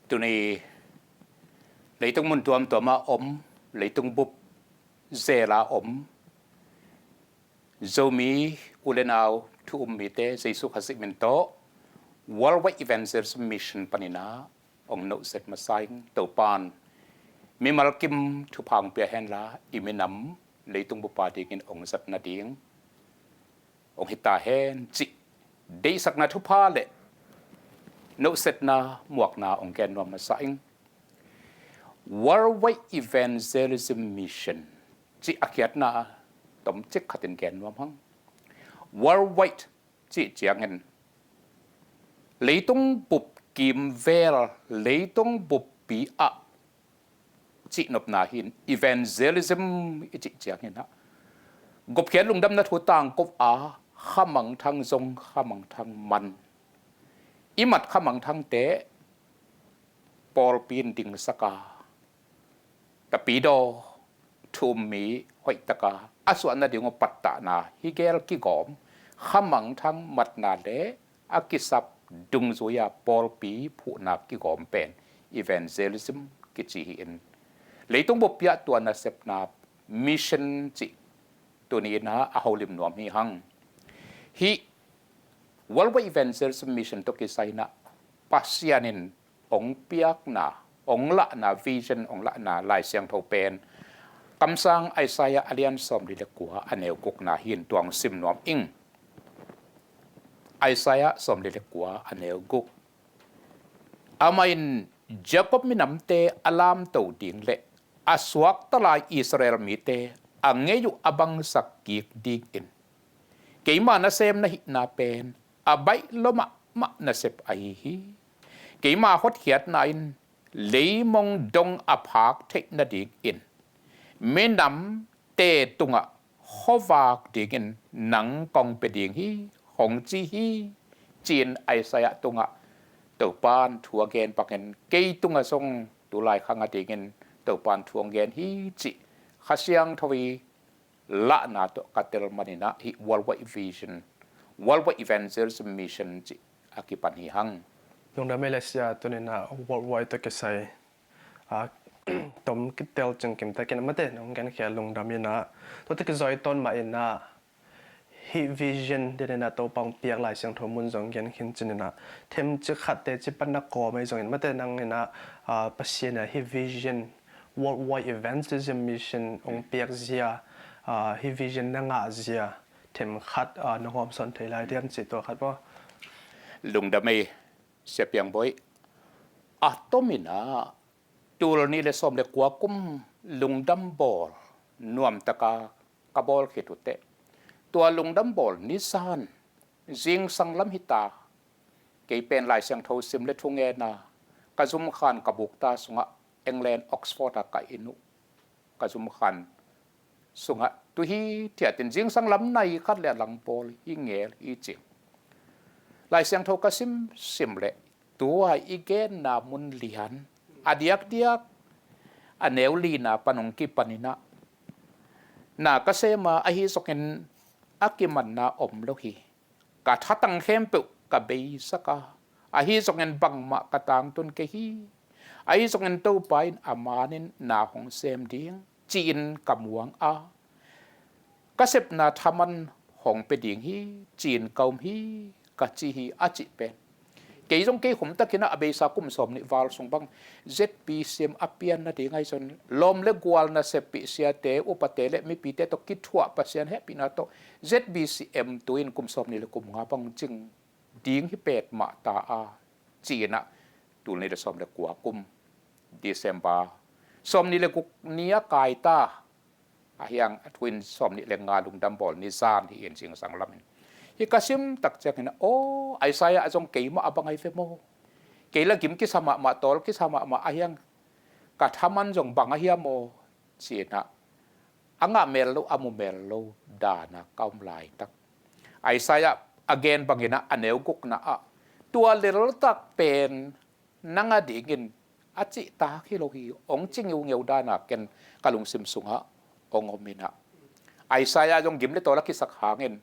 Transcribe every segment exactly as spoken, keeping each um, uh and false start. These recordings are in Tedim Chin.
Tuni leitung mun tuamtuam a om, leitung bup zel a om Zomi u le nau thu um mite Jesu Khazih min tawh Worldwide Evangelism Mission panin ah hong nohset masa ing. Topan mimal kim thupha hong pia hen la, i minam leitung bup a dingin hong zat nading hong hi ta hen cih deihsakna thupha le nohsetna muakna hong gen nuam masa ing. Worldwide Evangelism Mission cih a khiatna tomcik khatin gen nuam hang. Worldwide cih ciangin leitung bup kimvel, leitung buppi ah cihnopna hi in, evangelism i cih ciangin ah gupkhiat lungdamna thu tangko a, khamangthang zong, khamangthang man, i mat khamangthangte pawlpi in dingsak a, tapidaw thu um mi hoihtaka a suah nading uh pattahna hi gel kigawm, khamangthang matna le a kisap dungzui a pawlpi phuhna kigawm pen evangelism kici hi in, leitung buppi ah tua nasepna mission cih tuni in ah a holim nuam hi hang. Hih Worldwide Evangelism Mission tawh kisai in ah Pasian in hong piakna, hong lahna, vision hong lahna Lai Siangtho pen kamsang Isaiah a lian sawmli le kua a neu gukna hi in, tua hong sim nuam ing. Isaiah sawmli le kua a neu guk. Amah in Jacob minamte a lamto ding le a suakta lai Israel mite a ngei uh a bangsak kik dingin, keima nasem na hihna pen a baih lua mahmah nasep ahi hi. Keima hotkhiatna in leimong dong a phak theih nadingin minamte tungah khuavak dingin nang kong pia ding hi, hong ci hi, ci-in Isaiah tungah Topan thu a gen bangin kei tungah zong tulai khang a dingin Topan thu hong gen hi cih Kha Siangtho i lahna tawh ka tel manin ah hih Worldwide Vision, Worldwide Evangelism Mission cih a kipan hi hang. Lungdam ei le sia, tuni in ah Worldwide tawh kisai a tom kitel cing kim takin a mate nong genkhia lungdam in ah, tua tawh kizui tawn mah in ah hih vision den in ah Topa hong piak Lai Siangtho mun zong gen khin cin in ah, themcik khat teci pan na kawm ei zongin mate nang in ah, a, Pasian in ah hih vision, Worldwide Evangelism Mission hong piak zia, a, hih vision na ngah zia themkhat, a, nong hawmsawn thei lai diam cih tua khat maw? Lungdam ei, Sia Piang Bawi. A tom in ah tul nih le sawm le kua kum lungdam bawl nuamtaka ka bawl khit uh teh, tua lungdam bawl ni zan zingsang lam hi ta. Kei pen Lai Siangtho sim le thungen a, ka zumkhan ka bukta sungah England Oxford ah ka inn uh, ka zumkhan sungah tu hi thiatin zingsang lam nai khat le a lang bawl hi ngel hi cing. Lai Siangtho ka simsim leh tua i genna mun lian a diakdiak a neu lina pan hong kipan in ah na ka sem a, ahi zongin a kimanna om lo hi. Ka thatang khempeuh ka beisak a, ahi zongin bangmah ka tangtun kei hi. Ahi zongin Topa in a manin na hong sem ding ci-in ka muang a, ka sepna thaman hong pia ding hi ci-in ka um hi, ka ci hi, a cih pen kei zong kei khum takin ah a beisa kum sawm nih val sung bang Z B C M a pian nading ahi zongin lawm le gual naseppih siate, upate le mipite tawh kithuah Pasian hehpihna tawh Z B C M tu-in kum sawm nih le kum nga bang cing ding hi pet mah ta a, ci-in ah tul nih le sawm le kua kum December sawm nih le guk ni a kai ta. Ahi hang a thu in sawm nih le nga lungdam bawl ni zan hi in zingsang lam in. Hih ka sim tak ciangin, aw, Isaiah ah zong keimah a bang ahi ve maw? Kei la gim kisa mahmah, tawl kisa mahmah, ahi hang ka thaman zong bang ahi hiam aw? Ci-in ah a ngah mel lo, a mu mel lo dan a ka om laitak, Isaiah a gen bangin ah a neu gukna ah tua leltak pen nang a dingin a cihtak hi lo hi, hong ci ngeungeu dan a ken ka lungsim sungah hong om in ah, Isaiah zong gim le tawl a kisak hangin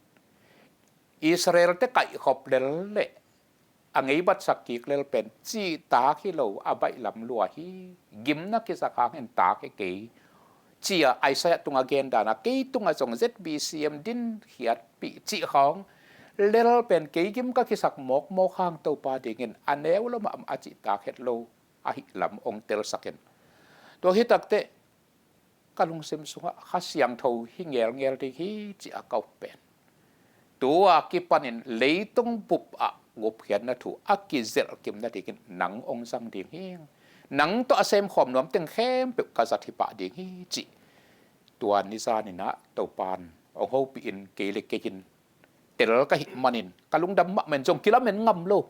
Israel-te kaihkhop lel leh a ngei batsak kik lel pen cihtak hi lo, a baih lam lua hi. Gimna kisak hangin tak hi kei, ci-a Isaiah tungah gen dan a, kei tungah zong Z B C M din khiatpih cih khawng lel pen kei gim ka kisak mawkmawk hang Topa dingin a neu lo mahmah a cihtak het lo ahih lam hong telsak in. Tua hi takteh ka lungsim sungah Kha Siangtho hi ngelngel ding hi ci-a ka up pen, tua kipanin leitung bup ah gupkhiatna thu a kizelh kim nadingin nang hong zang ding hi. Nang tawh a semkhawm nuam teng khempeuh ka zat hi pah ding hi cih tua nizan inah Topan hong hopih in kei le kei in tel ka hih manin ka lungdam mahmah in zong kilamen ngam lo.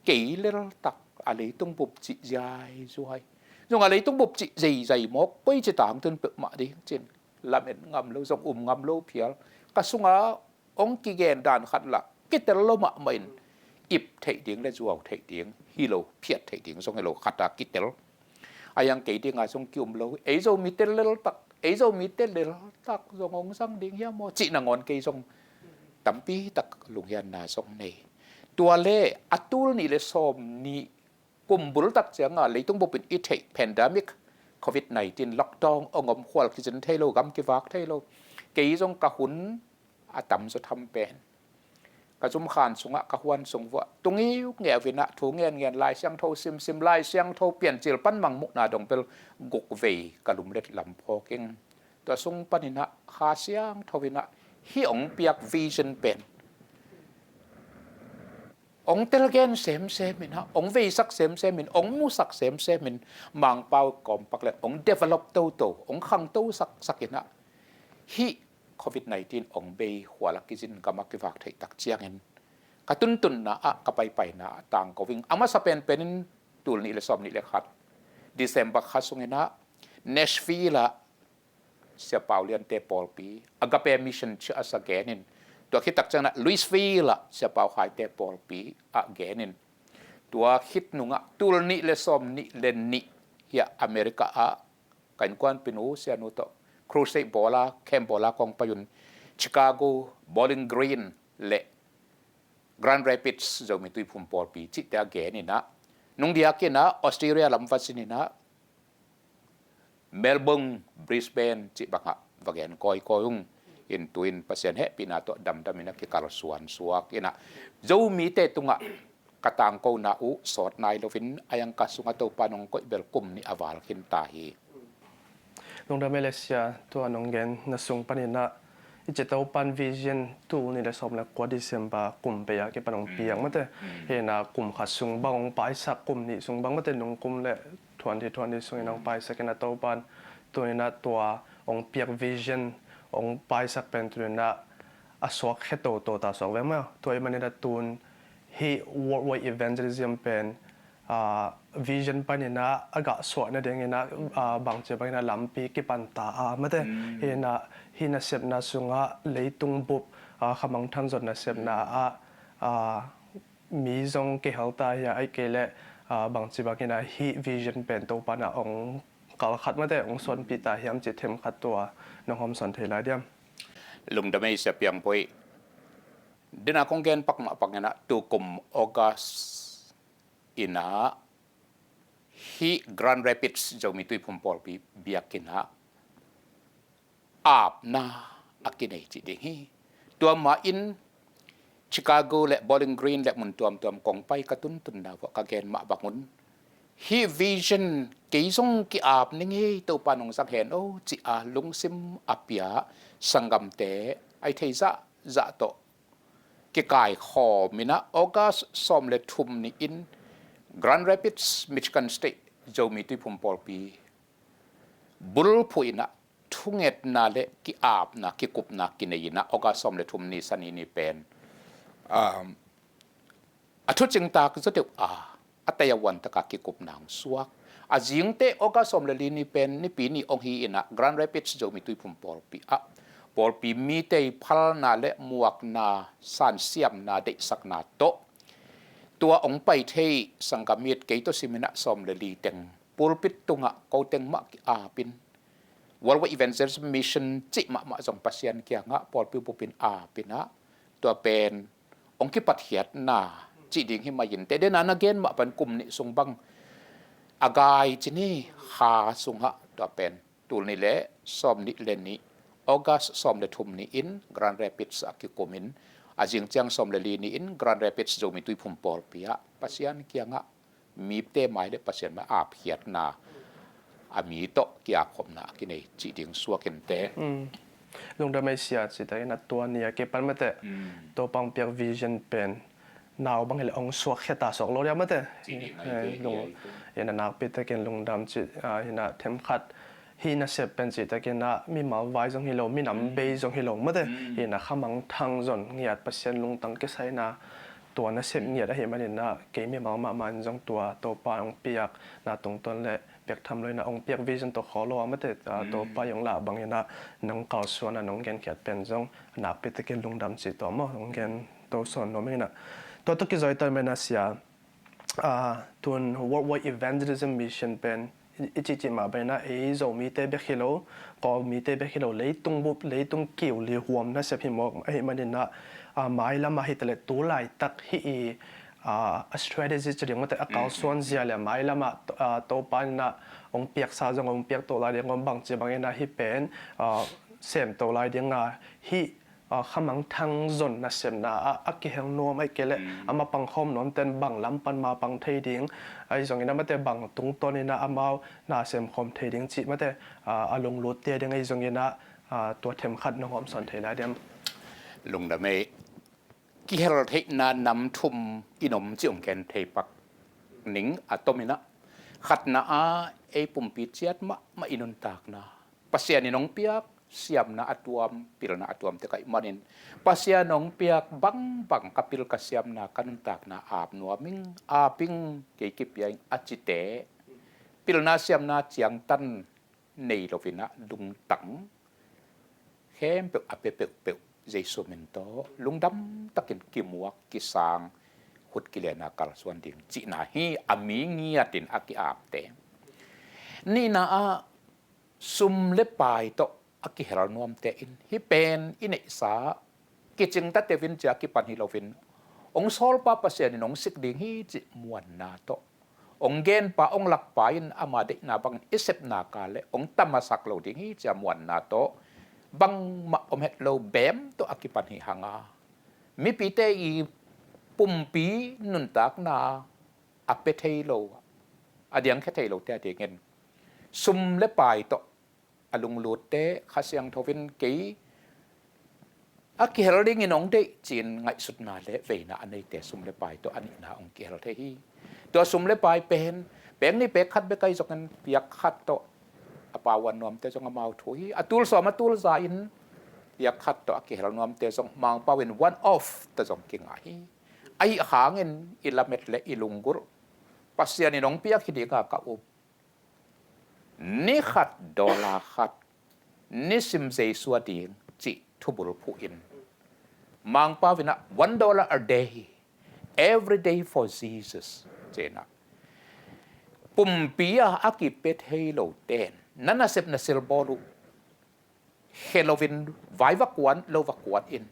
Kei leltak a leitung bup cih ziaizuai, zong a leitung bup cih zeizai mawk, koi ci tangtun peuhmah ding cin lamen ngam lo, zong um ngam lo phial. Ka sunga hong kigen dan khat lah kitel lo mahmah in ip theih ding le zuau theih ding hi lo, phiat theih ding zong hi lo, khat a kitel. A yang kei dinga zong ki-um lo, ei Zomite leltak, ei Zomite leltak zong hong zang ding hiam maw cih nangawn kei zong tampi tak lunghianna zong nei. Tua le a tul nih le sawm nih kum bultak cianga leitung bupin i theih pandemic covid nineteen lockdown hong om, khual kizin thei lo, gam kivak thei lo. Kei zong ka hun a tamzaw tham pen ka zumkhan sungah, ka huan sung vuah tungiu ngeu inah thu ngenngen, Lai Siangtho simsim, Lai Siangtho Piancil pan Mangmuhna dong bel guk vei ka lumlet lam phawk ing. Tua sung paninah Kha Siangtho inah hih hong piak vision pen hong telgen semsem inah, hong veisak semsem in, hong musak semsem in, Mangpau kawmpak le hong develop toto, hong khangto saksak inah, hih covid nineteen hong bei, khual a kizin, gam a kivak theih tak ciangin ka tuntunna ah, ka paipaina ah tangko ing. A masa penpen in tul nih le sawm nih le khat December kha sunginah Nashville ah Sia Pau Liante pawlpi, Agape Mission Church ah genin, tua khit tak cianginah Louisville ah Sia Pau Khaite pawlpi ah genin, tua khit nungah tul nih le sawm nih le nih hiah America ah ka innkuanpinu Sianu tawh crusade bawla, camp bawla kong pai un, Chicago, Bowling Green le Grand Rapids Zomi Tuiphum pawlpi cihte a gen inah, nungdiakinah Australia lam va zin inah Melbourne, Brisbane cih bangah va gen kawikawi ung. In tuin Pasian hehpihna tawh damdam inah kikalsuan suak inah, Zomite tungah ka tangkona uh sawt nai loin a yang ka sungah Topa nong koih bel kum nih a val khin ta hi. Lungdam ei le sia, tua nong gen na sung paninah i ci Topan vision tul nih le sawm le kua December kum bei a kipan hong piak mate. Hinah kum khat sung bang hong paisak, kum nih sung bang mate, nung kum le twenty twenty sungin hong paisak inah Topan tuninah tua hong piak vision hong paisak pen tuninah a suak khe toto ta suak ve maw. Tua i maninah tun hih worldwide evangelism pen ah, vision paninah a gah suah nadinginah, ah, bangci banginah lampi kipanta a mate. Hinah hih nasepna sungah leitung bup, ah, khamangthang zot nasepna ah, ah, mi zong kihel ta hia, ahih kei leh, ah, bangci banginah hih vision pen Topanah hong kalkhat mate, hong suanpih ta hiam cih themkhat tua nong hawmsawn thei lai diam? Lungdam ei sia Piangpuai. Dena kong gen pakmah banginah tukum August inah hih Grand Rapids Zomi Tuiphum pawlpi biakinnah apna a kinei cih ding hi. Tua mahin Chicago le Bowling Green le mun tuamtuam kong pai ka tuntunna vuah ka gen mah bangun, hih vision kei zong ki-ap ning ei, Topa nong zang hen o ci-a lungsim a pia sanggamte ai thei zahzah tawh kikaikhawm inah August sawm le thum ni-in Grand Rapids, Michigan State Zomi Tuiphum pawlpi bulphuh inah thungetna le ki-apna, kikupna kinei inah August sawm le thum ni, Sani ni pen, um, a thucingtak zaw deuh a, a tei a uantaka kikupna hong suak. A zingte August sawm le li ni pen Nipi ni hong hi inah Grand Rapids Zomi Tuiphum pawlpi ah pawlpi mite i phalna le muakna, sansiamna, deihsakna tawh tua hong pai thei sanggam it kei tawh siminah sawm le li teng pulpit tungah ko teng mah ki-apin, Worldwide Evangelism Mission cih mahmah zong Pasian kiangah pawlpi bupin apinah tua pen hong kipatkhiatna cih ding hi mah in, te dena na gen mah pan kum nih sung bang a gai ci ni, kha sungah tua pen tul nih le sawm nih le nih, August sawm le thum ni-in Grand Rapids ah kikumin, a zing ciang sawm le li ni-in Grand Rapids Zomi Tuiphum pawlpi ah Pasian kiangah mite mai le Pasian mai apkhiatna, a mi tawh kiapkhopna a kinei cih ding suak in te. Lungdam ei sia, cih takin a tua ni a kipan mate Topa hong piak vision pen nau bang hileh hong suakkhia ta suak lo dia mate. Cih ding ai te, lung, ai te. Ina nakpi takin lungdam cih, ah, ina themkhat hih nasep pen cih takin ah mimal vai zong hi lo, minam bei zong hi lo mate. Ina khamang thang zon ngiat, Pasian lungtang kisaina tua nasep ngiat ahih manin ah kei mimal mahmah in zong tua Topa hong piak na tungtawn le piak tham lo ina hong piak vision tawh khawl lo a mate, ah, Topa hong lah bangin ah nong kalsuan a nong genkhiat pen zong nakpi takin lungdam cih tua maw hong gen to sawn nuam ing ina. Tua tawh kizawitawi mah ina sia, ah, tun Worldwide Evangelism Mission pen i, i cihcih mah bangin ah ei Zomite bek hi lo, Kawlmite bek hi lo, leitung bup, leitung kiu li huam nasep hi mawk ahih manin ah, ah, mailam ah hi taleh tu laitak hih i, ah, a strategy ci ding mate a kalsuan zia le mailam ah, ah, Topa in ah hong piaksa zong hong piak to lai ding, hong bangci bangin ah hih pen, ah, sem to lai ding a hih, ah, khamang thang zon nasepna ah a kihel nuam ahih kei leh a mapang khawm nuamten bang lam pan mapang thei ding, ahi zongin ah mate bang tungtawn in ah amau na sem khawm thei ding cih mate, ah, a lunglut te ding ahi zongin ah, ah, tua themkhat nong hawmsawn thei lai diam? Lungdam ei. Kihel theihna nam thum in om cih hong gen thei pak ning a tom in ah, khatna ah ei pumpi ciat mahmah i nuntakna Pasian in hong piak siamna a tuam, pilna a tuam tek ahih manin, Pasian hong piak bangbang ka pil ka siamna ka nuntakna ap nuam ing, ap ing, kei kipia ing a cite, pilna siamna ciangtan nei lo in ah lungtang khempeuh a pia peuhpeuh Jesu min tawh lungdam takin kimuak kisang, khut kiliana kalsuan ding cihna hi a mi ngiatin a ki-apte. Nihna ah sum le pai tawh a kihel nuamte in hih pen i neihsa kicing ta teuh in cia kipan hi lo in, hong sawlpa Pasian in hong sik ding hi cih muanna tawh, hong genpa hong lakpa in ama deihna bangin i sepna ka le hong tamasak lo ding hi cia muanna tawh bangmah om het lo bem tawh a kipan hi hang a, mipite i pumpi nuntakna a pia thei lo, a diangkhia thei lote a dingin sum le pai tawh a lunglutte Kha Siangtho in kei a kihel dingin hong deih ci-in ngaihsutna le veina a neite sum le pai tawh a nihna hong kihel thei hi. Tua sum le pai pen pek nih pek khat bek ahi zongin piak khat tawh a pauan nuamte zong amau thu hi. A tul sawm a tul za in piak khat tawh a kihel nuamte zong Mangpau in one off tawh zong kingah hi. Ahi hangin i lamet le i lunggulh, Pasian in hong piak hi dinga ka up, ni khat dollar khat nisim Jesu a ding cih thubul phuh in, Mangpau in ah one dollar a day, every day for Jesus, ci-in ah pumpi a a kipia thei lote in na nasep na silbawl uh khe loin vai va kuan, lo va kuan in,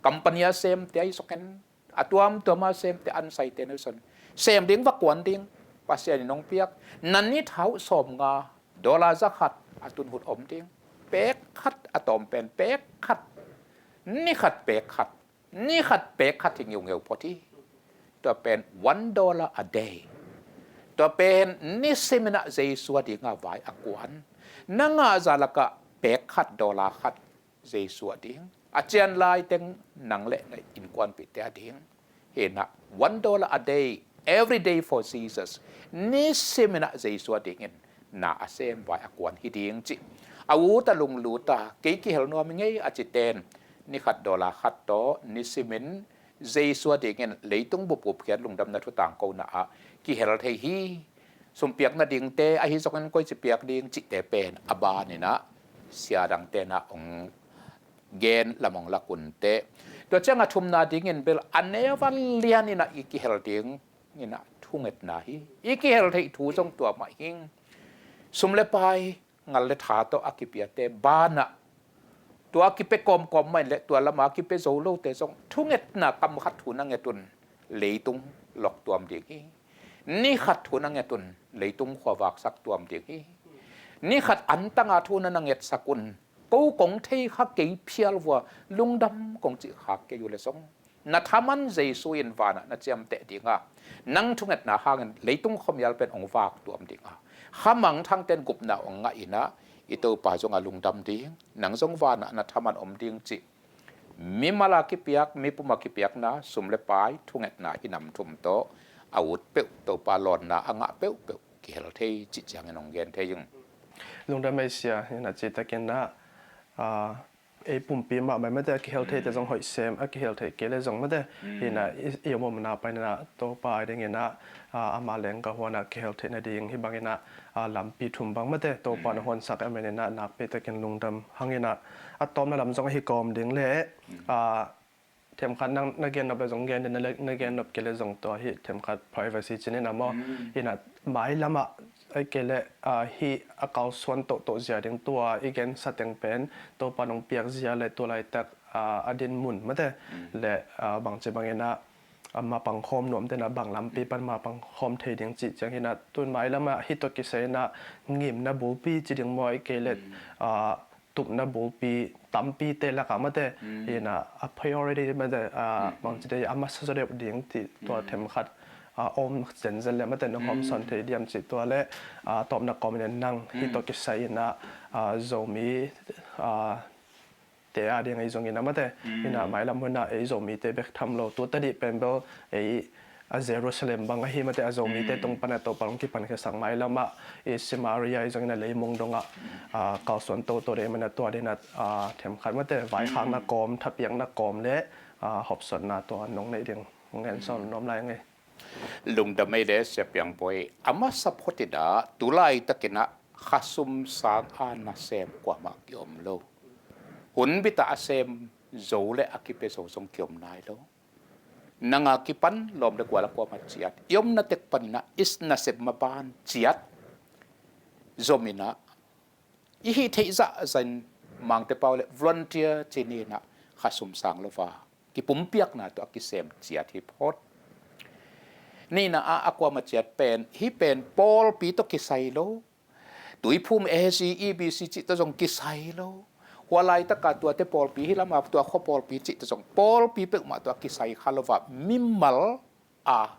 company a semte ahi zongin, a tuamtuam a semte, ansaite na zong sem ding va kuan ding, Pasian in hong piak na ni thau sawmnga, dollar za khat a tun hun om ding, pek khat a tawm pen pek khat, ni khat pek khat, ni khat pek khat hi ngeungeu phot hi. Tua pen one dollar a day. Tua pen nisimin ah Jesu a dinga vai a kuan. Na ngahza lakah pek khat dollar khat Jesu a ding. A cian laiteng nang le na innkuanpihte a ding. Hi in ah one dollar a day, every day for Jesus. Nisimin ah Jesu a dingin na a sem vai a kuan hi ding cih a ut a lunglut a, kei kihel nuam hi ngei a cite in ni khat dollar khat tawh nisimin Jesu a dingin leitung bup gupkhiat lungdamna thu tangkona ah kihel thei hi. Sumpiak nadingte ahi zongin koici piak ding cihte pen a banin ah sia dangte in ah hong gen lam hong lak un teh. Tua ciang a thumna dingin bel a neu a lianin ah i kihel dingin ah thungetna hi. I kihel theih thu zong tua mah hi. Sum le pai, ngal le tha tawh a kipiate banah, tua a kipia kawmkawm mah in le tua lamah a kipia zo lote zong thungetna kam khat thu na nget un. leitung lok tuam ding hi. Ni khat thu na nget un, leitung khua vaksak tuam ding hi. Ni khat antanga thu na na ngetsak un, ko kong thei kha kei phial vua, lungdam kong cih khak kei uh leh zong, na thaman Jesu in vanah na ciamteh ding a, nang thungetna hangin leitung khuamial pen hong vak tuam ding a, kha mangthangte'n gupna hong ngah in ah, i Topa zong a lungdam ding, nang zong vanah na thaman om ding cih mimal a kipiak, mipum a kipiakna, sum le pai, thungetna, i nam thum tawh a ut peuh, Topa lawnna a ngah peuhpeuh kihel thei cih ciangin hong gen thei ing. Lungdam ei sia, hi na, citakin ah, ah, ei pumpi mahmah mate a kihel theite zong hoih sem, a kihel thei kei leh zong mate, hi na, i, i om omna panin ah Topa a dingin ah, ah, ama leng ka huan ah kihel theih nading hi bangin ah, ah, lampi thum bang mate Topa na huansak a, menin ah nakpi takin lungdam hangin ah, a tawpna lam zong ahi kawm ding leh, ah, themkhat nang na gen nop leh zong gen ding, na le-, na gen nop kei leh zong tua hi, themkhat privacy cih ni na maw. Hi na, mailam ah, ahih kei leh, ah, hih a kalsuan toto zia ding tua i gensa teng pen Topa nong piak zia leh tua laitak, ah, a din mun mate leh, ah, bangci bangin ah, ah, mapang khawm nuamte na bang lampi pan mapang khawm thei ding cih ciang hi na, tun mailam ah hih tawh kisai in ah ngimna bulpi ci ding maw, ahih kei leh, ah, tupna bulpi tampite lakah mate, hi na, a priority mate, ah, bangci te a masa zaw deuh ding cih tua themkhat, ah, om zenzen leh mate nong hawmsawn thei diam cih tua leh, ah, tawpna kawmin nang hih tawh kisai in ah, ah, Zomi, ah, te a ding ei zongin ah mate, hi na, mailam hun ah ei Zomite bek tham lo, tu tadih pen bel ei a Jerusalem bang ahi mate, a Zomite tung pan a Topa hong kipankhiasak mailam ah i Samaria ei zongin ah leimong dongah, ah, kalsuan toto ding ei manin ah tua dingin ah, ah, themkhat mate vaikhakna kawm, thapiakna kawm leh, ah, hawmsawnna tua nong neih ding hong ensawn nuam lai ing ei. Lungdam ei leh Sia Piang Bawi, a masa photin ah tu laitakin ah khasum sang a nasem kuamah kiom lo. Hunbit ah a sem zo leh a kipia zo zong kiom nai lo. Nang a kipan lawm leh gual ah kuamah ciat, i omna tek panin ah i nasep maban ciat, zom in ah, i hih theih zahzah in Mangte pau leh volunteer ci ni in ah, khasum sang lo a kipumpiakna tawh a kisem ciat hi phot. Nihna ah a kuamah ciat pen, hih pen pawlpi tawh kisai lo. Tuiphum A C, E B C cih tawh zong kisai lo. Hua laitak a tuate pawlpi hi lam a tua khua pawlpi cih tawh zong pawlpi peuhmah tawh a kisai kha lo a, mimal a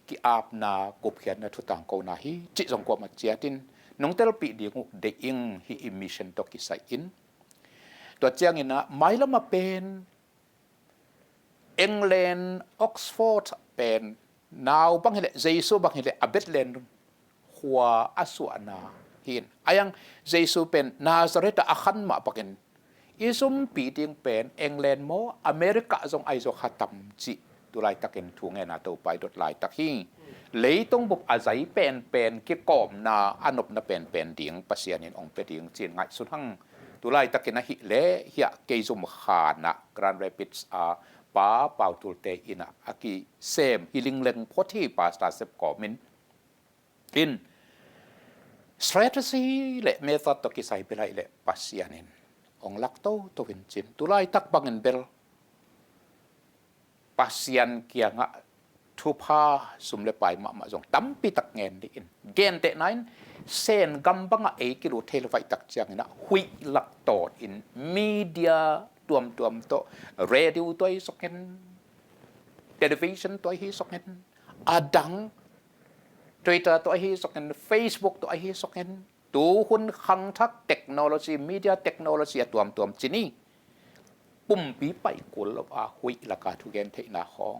ki-apna, gupkhiatna thu tangkona hi cih zong kuamah ciatin nong telpih ding uh deih ing, hih i mission tawh kisai in. Tua ciangin ah mailam ah pen England, Oxford pen nau bang hi leh, Jesu bang hi leh a Bethlehem khua a suahna hi in, a iang Jesu pen Nazareth ah a khan mah bangin i zumpi ding pen England maw, America zong ahi zaw kha tam cih tu laitakin thu ngen a Topa i dot laitak hi. Leitung bup a zai penpen kikawmna, a nopna penpen ding Pasian in hong pia ding ci-in ngaihsun hang. Tu laitakin ahih leh hiah kei zum khan ah Grand Rapids a Pa Pau Tulte inn ah a kisem hi lingleng phot hi, pastor sep kawmin. In, strategy leh method tawh kisai bel ahih leh Pasian in hong lak toto in cin, tu laitak bangin bel Pasian kiangah thupha, sum le pai mahmah zong tampi tak ngen dih in. Gentehna in, Sen gam bangah ei kilut thei lo ahih tak ciangin ah huih lak tawh in media tuamtuam tawh, radio tawh ahi zongin, television tawh ahi zongin, a dang Twitter tawh ahi zongin, Facebook tawh ahi zongin, tu hun khangthak technology, media technology a tuamtuam ci ni, pumpi pai kul lo a huih laka thugen theihna khawng,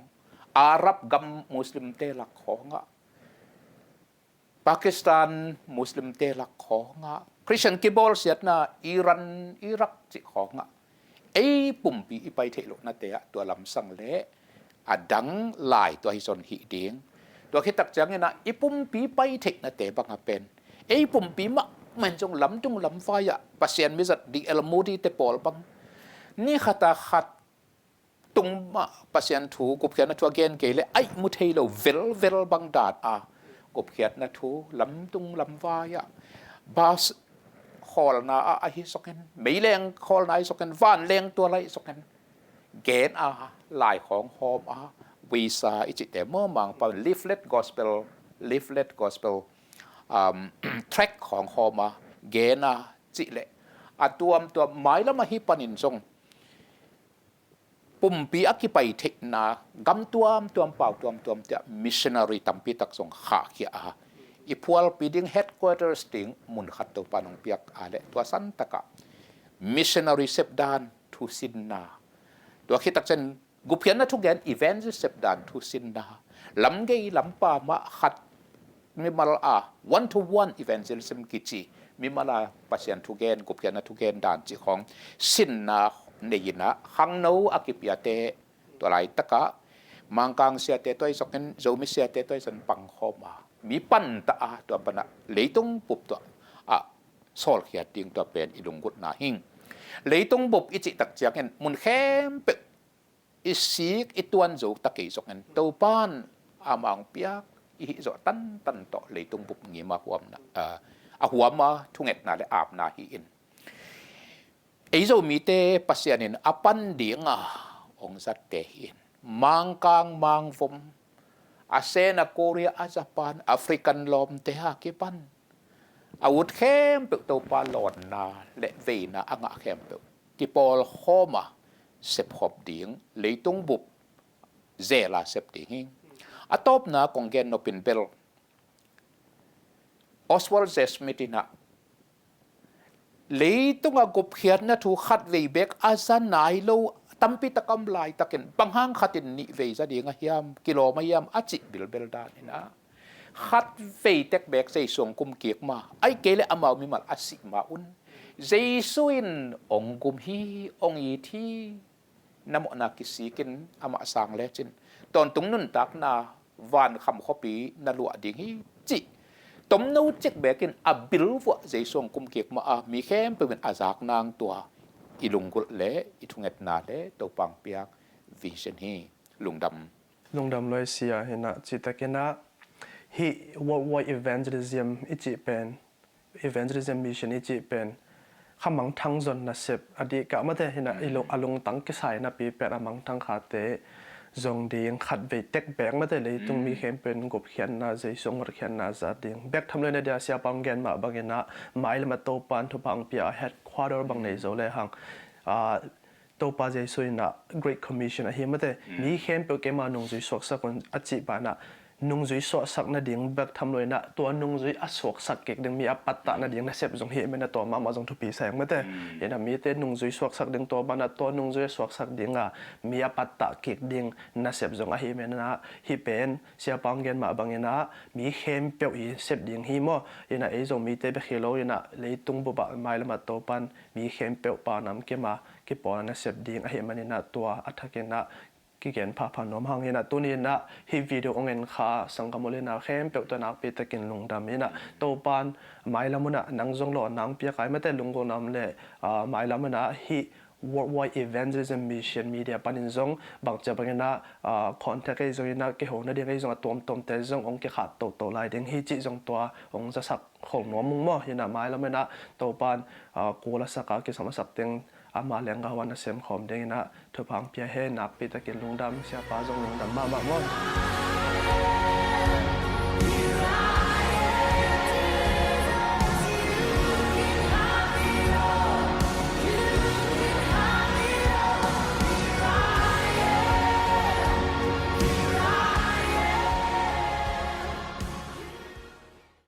Arab gam Muslimte lak khawngah, Pakistan Muslimte lak khawngah, Christian kibawlsiatna Iran, Iraq cih khawngah, ei pumpi i pai theih lohnate ah tua lamsang leh a dang lai tua hi zong hih ding. Tua khit tak ciangin ah i pumpi pai theihnate bangah pen, ei pumpi mahmah in zong lamtung lamvai ah Pasian mizat D L Moody te pawl bang, ni khat a khat tung mah Pasian thu, gupkhiatna thu a gen kei leh aih mu thei lo velvel bang dan a gupkhiatna thu lamtung lamvai ah, bus khawlna ah ahi zongin, meileng khawlna ahi zongin, vanleng tual ahi zongin, gen a, lai khawng hawm a, puisa i cihte maw, Mangpa leaflet gospel, leaflet gospel, um, tract khawng hawm a, gen a cih leh a tuamtuam mailam ahi panin zong pumpi a kipai theihna gam tuamtuam, pau tuamtuam te ah missionary tampi tak zong khahkhia a, i phualpi ding headquarters ding mun khat Topa nong piak a leh tua san takah missionary sepdan thusinna, tua khit tak ciang gupkhiatna thugen evangelist sepdan thusinna, lamgei lampa mah khat mimal a one to one evangelism kici, mimal a Pasian thugen, gupkhiatna thugen dan cih khawng sinna nei in ah, khangno a kipiate tua laitakah Mangkang siate tua i zokin, Zomi siate tua i zon pangkhawm a, mi pantah a, tua panah leitung bup tua ah sawlkhiat ding, tua pen i lunggulhna hi. Leitung bup i cih tak ciangin mun khempeuh i sik i tuan zo ta kei zongin Topan amah hong piak i hih zawh tantan tawh leitung bup ngim a huamna, a, a huam a thungetna le apna hi in. Ei Zomite Pasian in a pan dinga hong zatte hi in. Mangkang, Mangvom, a Sena, Korea, a Japan, African lawmte a kipan a ut khempeuh Topa lawnna le veina a ngah khempeuh kipawlkhawm a sepkhop ding, leitung bup zel a sep ding hi. A tawpna kong gen nopin bel Oswald J. Smith in ah leitung a gupkhiatna thu khatvei bek a za nai lo tampi tak a om laitakin, bang hang khatin nihvei za ding a hiam, kilawm a hiam a cih bilbel dan in ah, khatvei tek bek Jesu hong kum kik ma, ahih kei leh amau mimal a sih ma un Jesu in hong gum hi, hong it hi. Na mawhna kisikin amah sang lecin tawntung nuntakna vankham khuapi na luah ding hi, cih tomno cik bekin a bilvuah Jesu hong kum kik ma a, mi khempeuh in a zak nang tua i lunggulh le i thungetna le Topa hong piak vision hi. Lungdam. Lungdam lua i sia. Hi in ah, cihtakin ah hih worldwide evangelism i cih pen, evangelism mission i cih pen kha mangthang zon nasep a dih kah mate. Hi in ah i lung, a lungtang kisai napi pen a mangthang khate zong ding, khatvei tek bek mate, leitung mi khempeuh in gupkhiatna, Jesu hong hotkhiatna za ding. Bek tham lo in ah, dia siapa hong gen mah bangin ah, mailam a Topan thupha hong pia a headquarter bang nei zo lehang, ah, Topa Jesu in ah Great Commission ahi mate, mi khempeuh keima nungzui suaksak un a cih banah, nungzui suaksak nading bek tham lo in ah, tua nungzui a suaksak kik ding mi a pattah nading nasep zong hi men a, tua mahmah zong thupi sa ing mate. Hi in ah mite nungzui suaksak ding, tua banah tua nungzui a suaksak dinga mi a pattah kik ding nasep zong ahi men a, hih pen siapa hong gen mah bangin ah mi khempeuh i sep ding hi maw. Hi in ah ei Zomite bek hi lo in ah, leitung bup ah mailam a Topan mi khempeuh pauna kima kipawlna nasep ding ahih manin ah, tua a thakin ah kigen phapha nuam hang. Hi in ah tuni in ah hih video hong en kha sanggam u le nau khempeuh tawh nakpi takin lungdam. Hi in ah Topan mailam un ah nang zong lawnna hong piak a, mate, lunggulhna om le, ah, mailam un ah hih Worldwide Evangelism Mission Media panin zong bangci bangin ah, ah, contact ei zong in ah, kiho nading ei zong a tuamtuamte zong hong kikhah toto lai ding hi cih zong tua hong zasak khol nuam ung maw. Hi in ah mailam in ah Topan, ah, kul a sak a, kisam a sak teng ama lenggah a na sem khawm ding in ah thupha hong pia hen. Nakpi takin lungdam, siapa zong lungdam mahmah maw.